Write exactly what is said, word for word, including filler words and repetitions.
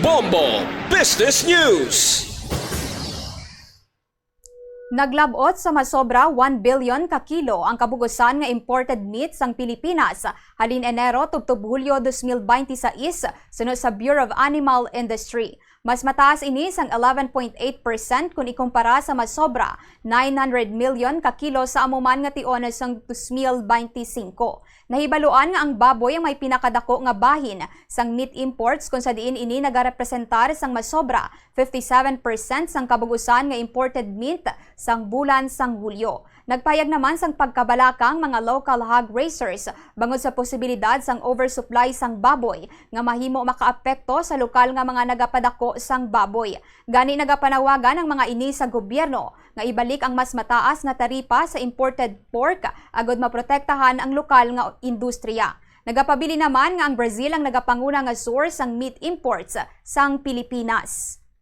Bombo Business News. Naglab-ot sa masobra one billion ka kilo ang kabug-usan nga imported meat sang Pilipinas halin Enero tubtob Hulyo dos mil binte sais, suno sa Bureau of Animal Industry. Mas mataas ini sang eleven point eight percent kon ikumpara sa masobra nine hundred million ka kilo sa amo man nga tion sang dos mil binte singko. Nahibaluan nga ang baboy ang may pinakadako nga bahin sang meat imports, kon sa diin ini nagarepresentar sang masobra fifty-seven percent sang kabug-usan nga imported meat sang bulan sang Hulyo. Nagpayag naman sang pagkabalaka ang mga local hog raisers bangod sa posibilidad sang oversupply sang baboy nga mahimo makaapekto sa lokal nga mga nagapadako sang baboy. Gani, nagapanawagan ang mga ini sa gobyerno nga ibalik ang mas mataas nga taripa sa imported pork agod maprotektahan ang lokal nga industriya. Nagapabilin naman nga ang Brazil ang nagapanguna nga source sang meat imports sang Pilipinas.